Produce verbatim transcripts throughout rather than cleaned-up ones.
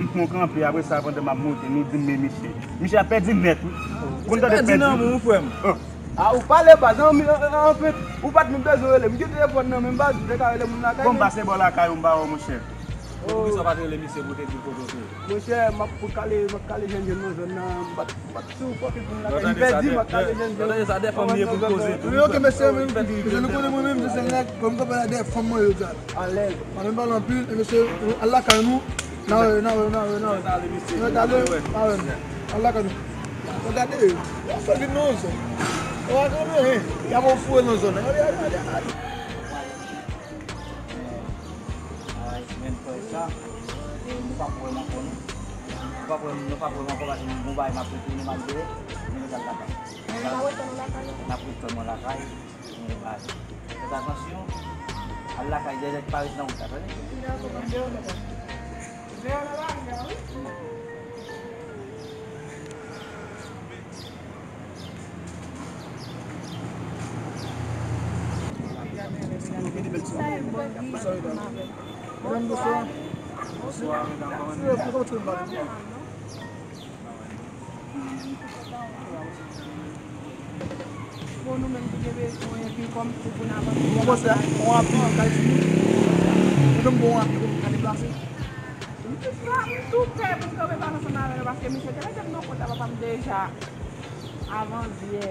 M pran kanpe, apre sa, pandan m ap monte, nou di m, men misye. Misye ap pèdi nèt, wi. Konn tande pèdi nan moun, frè m. A, ou pale baz, an, an, anfen, ou pa t menm bezwen rele m. Gen telefòn nan men baz, ou te ka rele moun lakay. Bon, m pase bò lakay ou, m pa wè w, monchè. Poukisa w pa t rele misye pou w te di l kote w te ye? Monchè, m ap kale, m ap kale jènjèn nan zòn nan, m pa t, m pa t sou fòk pou m lakay. M pèdi, m ap kale jènjèn. Sa dèyè fanm li ye pou l koze tou. Wi, ok, mesye, mesye, nou konnen mwen menm, se sèl nèg, kòm m konprann la dèyè fanm mwen yo, djal. Alèz. Pa menm pale anpil, e mesye, al lakay nou. N a wè, n a wè, n a wè, n a wè. N a wè, n a wè. Al lakay nou. Gade, y ap fè vin nan zòn. Ou pa konprann anyen. Y ap foure nan zòn nan. Gade, gade, gade. Sa, nou p ap wè m ankò, non. Nou p ap wè m, nou p ap wè m ankò, paske m gon bagay m ap regle, nou m al jere, nou mèt al lakay. N ap retann nou lakay, non? N ap retann nou lakay, nou al. Fèt atansyon, al lakay, dèyè ki parèt nan wout la, tande? Deyò nan lari a, wi. Madam, bonswa. Bonswa, medam, kòman nou ye? Bon, nou menm ki gen bezwen, epi kòm pou, pou n avanse. Bon, bon, se yon apil kay fini. Nou menm, bon, apil pou n ka deplase. M tou prè pou m kanpe pale ansanm avè nou, paske misye te mete m nan kont a papa m deja avan yè.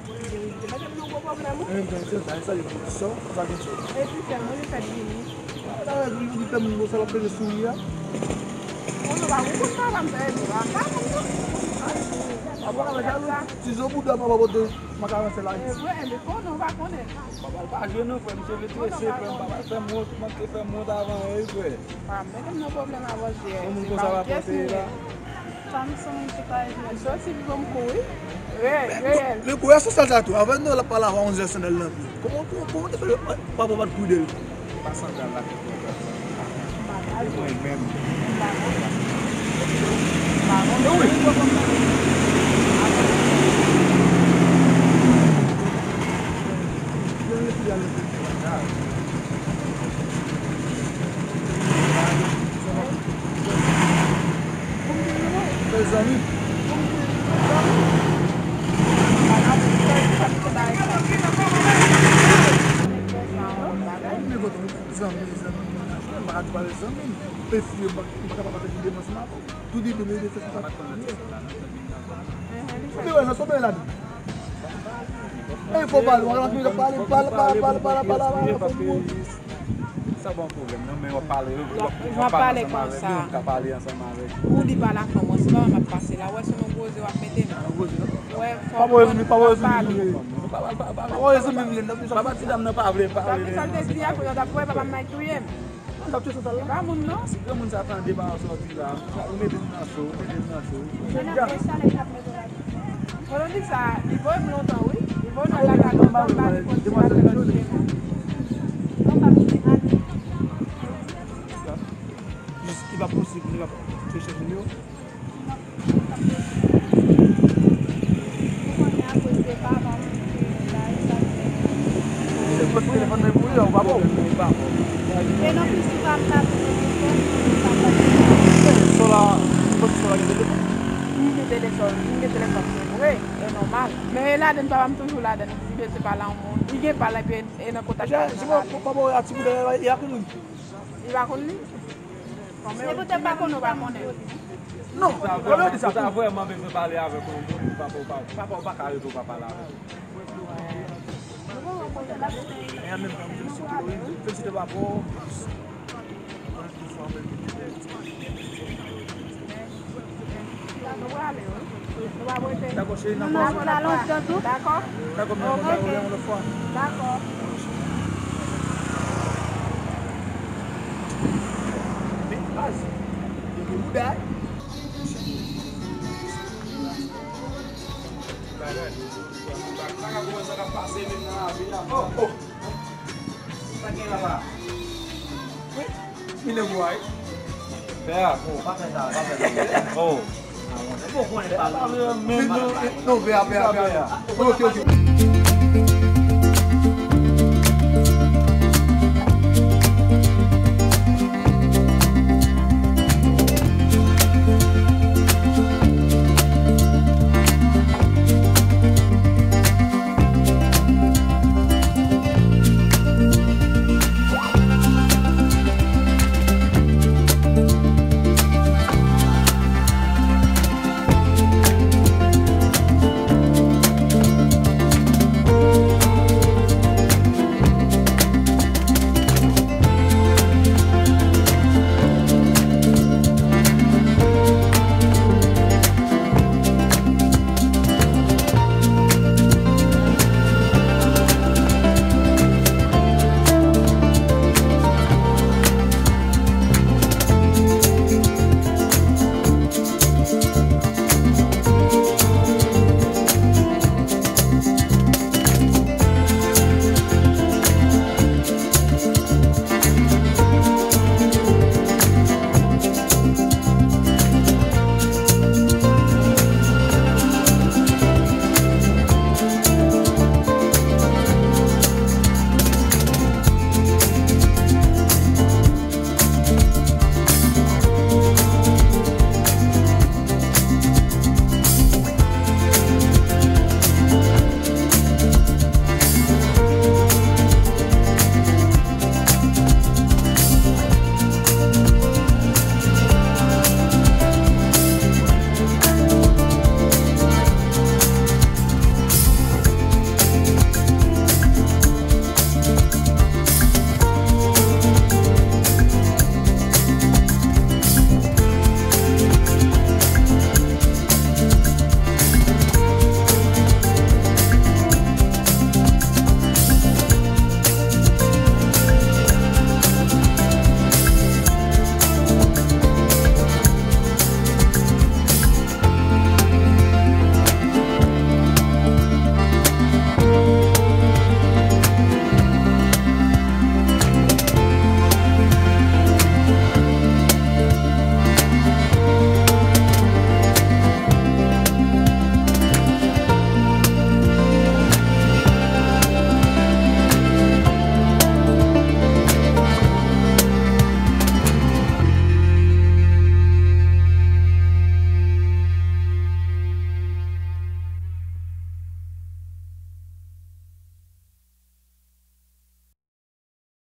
Li te mete m nan gwo pwoblèm, wi. Epi sè m, mwen li fèt vini. Ti zo bouda papa pote makaron se la. E vre, men konnen, ou pa konnen. Papa l pa jwe non, frè, misye vle trese, frè, papa l fè m wont, manke fè m wont avan, wi, frè. Pa mete m nan pwoblèm avan yè. Yon moun konsa pa panse la. Samson, se pa evident. Soti pou m kouri. Reyèl, reyèl. Men kouri a sou sal sa tou. Avè nou, l ap pale avan onzè sandal nan pye. Kòman, kòman, kòman te fè papa pa t kouri dèyè l? Se pa sandal la ki pwoblèm. Se mwen menm. Mezanmi. Zanmi, zanmi, m pa ka di pale zanmi m. Mesye, m pa, m pa ka pa pataje de mans m avè w. Tout de de mil de sèt. Ou te wè nan somen la di. E fò pale, w ap pale, pale, pale, pale, pale, pale, pale, pale, pale, pale. Sa pa yon pwoblèm, non, men w ap pale, w ap, w ap pale ansanm avèk li, w ka pale ansanm avèk li. Ou di pa la kòmanse, pa m ap pase la, wè se yon gwo ze w ap mete m. Wè, fò w konprann, w ap pale. Pa voye zanmi m, non, pa voye zanmi m. Papa ti dam nan pa vle pale. Sa vle di a, kounye a w t ap wè papa m may touye m. Sa pye sou sa la. Se pa moun non. Si granmoun sa tande pa w sòti la, ou mete m nan cho, ou mete m nan cho. Mwen ap wè chalè k ap mete w la. Mwen di sa, li voye m lontan wi. Li voye m nan lakay lontan, m pa vin konn si l ap fè lòt jije mwen. Non, pa vin ane. Jis, li pa posib, li pa posib. Chèche nimewo. Se pran telefòn nan pou li, ou pa bon. E non, plis ou pa m ka telefòn, ou pa m ka telefòn. Sò la, ou pran sò la gen telefòn? M gen telefòn, m gen telefòn, se vre, e nòmal. Men e ladan papa m toujou ladan, li bezwen pale a yon moun. Li gen pa l epi e nan kontak. Papa, papa, papa, a ti bout, e a konn li. Li pa konn li? Se poutèt pa konn ou pa konnen. Non, sa vre, sa ta vrèman bezwen pale avèk yon moun, papa ou pa, papa ou pa ka rete ou pa pale avèk li. E an menm tan, m felisite w, wi, m felisite w papa w. Dakò, cheri, n ap wè. Dakò, cheri, n ap wè. Dakò, m ap wè yon lòt fwa. Dakò. Men baz, yo gen bouda, wi. Bagay. Bagay, kòman sa k ap pase menm nan lavi a? Oh, oh. Sa gen la la? Wi. Vin nan bwa, wi. Pè a, oh, pa fè sa, pa fè sa. Oh. Ou konnen pa. Non, pè a, pè a, pè a. Ok, ok.